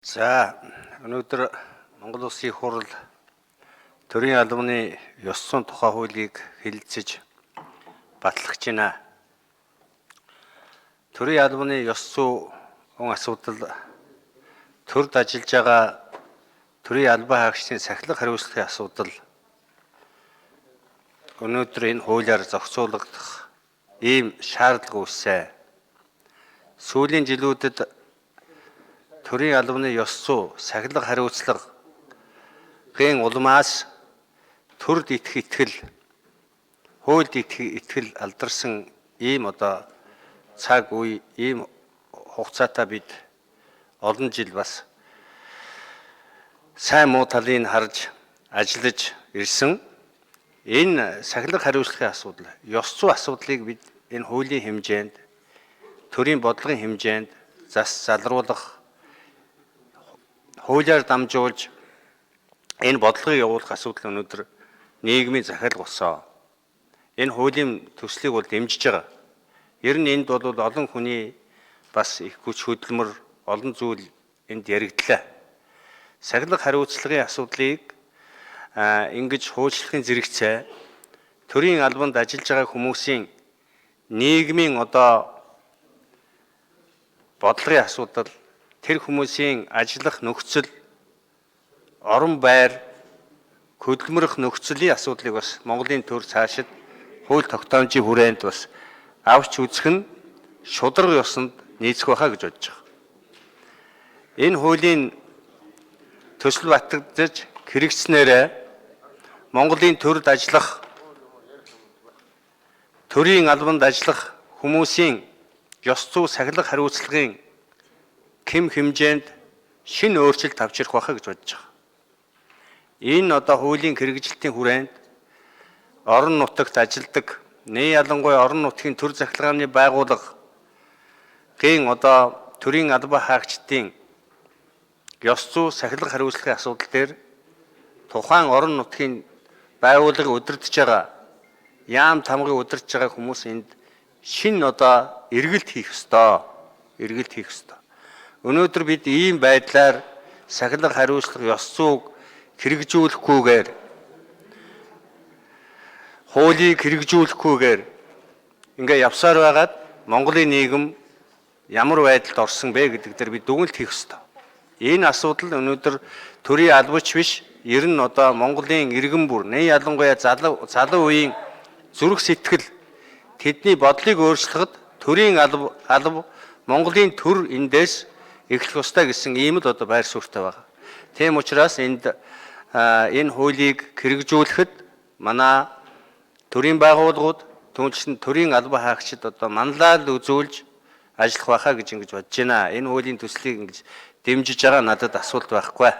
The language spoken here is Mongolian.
За, өнөөдөр Монгол Улсын Их Хурл төрийн албаны ёс зүйн тухай хуулийг хэлэлцэж батлах гэж байна. Төрийн албаны ёс зүйн асуудал төрд ажиллаж байгаа төрийн албан хаагчдын сахилга хариуцлагын асуудал өнөөдөр энэ хуулиар зохицуулагдах ийм шаардлага үүссэн. Сүүлийн жилүүдэд төрийн албаны ёс зүй, сахилга хариуцлагын улмаас төрд итгэх итгэл, хуульд итгэх итгэл алдарсан ийм одоо цаг үе, ийм хугацаатай бид олон жил бас сайн муу талыг харж ажиллаж ирсэн. Энэ сахилга хариуцлагын асуудал, ёс зүй асуудлыг бид энэ хуулийн хэмжээнд, төрийн бодлогын хэмжээнд зас залруулах, хуулиар дамжуулж энэ бодлогыг явуулах асуудал өнөөдөр нийгмийн захиалга болсон. Энэ хуулийн төслийг бол дэмжиж байгаа. Ер нь энд бол олон хүний бас их хүч хөдөлмөр, олон зүйл энд яригдлаа. Сахилга хариуцлагын асуудлыг ингэж хуучлахын зэрэгцээ төрийн албанд ажиллаж байгаа хүмүүсийн нийгмийн одоо бодлогын асуудал, тэр хүмүүсийн ажиллах нөхцөл, орон байр, хөдөлмөрөх нөхцөлийн асуудлыг бас Монголын төр цаашид хууль тогтоомжийн хүрээнд бас авч үзэх нь шударга ёсонд нийцэх байхаа гэж бодож байгаа. Энэ хуулийн төсөл батлагдаж хэрэгжсэнээрээ Монголын төрд ажиллах, төрийн албанд ажиллах хүмүүсийн ёс зүй, сахилга хариуцлагын хэм хэмжээнд шинэ өөрчлөлт авчрах байхаа гэж бодож байгаа. Энэ одоо хуулийн хэрэгжилтийн хүрээнд орон нутагт ажилладаг, нээ ялангуяа орон нутгийн төр захиргааны байгууллага гин одоо төрийн албан хаагчдын ёс зүй, сахилга хариуцлагын асуудал дээр тухайн орон нутгийн байгууллагыг удирдах байгаа, яам тамгыг удирдах байгаа хүмүүс энд шинэ одоо эргэлт хийх ёстой. Эргэлт хийх ёстой. Өнөөдөр бид ийм байдлаар сахилга хариуцлага, ёс зүйг хэрэгжүүлэхгүйгээр, хуулийг хэрэгжүүлэхгүйгээр ингээ явсаар байгаад Монголын нийгэм ямар байдалд орсон бэ гэдэг дээр бид дүгнэлт хийх ёстой. Энэ асуудал өнөөдөр төрийн албач биш, ер нь одоо Монголын иргэн бүр, нэн ялангуяа залуу залуу үеийн зүрх сэтгэл, тэдний бодлыг өөрчлөхөд төрийн алба алба Монголын төр эндээс эхлэх ёстой гэсэн ийм л одоо байр суурьтай байна. Тийм учраас энд энэ хуулийг хэрэгжүүлэхэд манай төрийн байгууллагууд, түүнчлэн төрийн албан хаагчид одоо манлайл үзүүлж ажиллах байхаа гэж ингэж бодож байна. Энэ хуулийн төслийг ингэж дэмжиж байгаа надад асуулт байхгүй.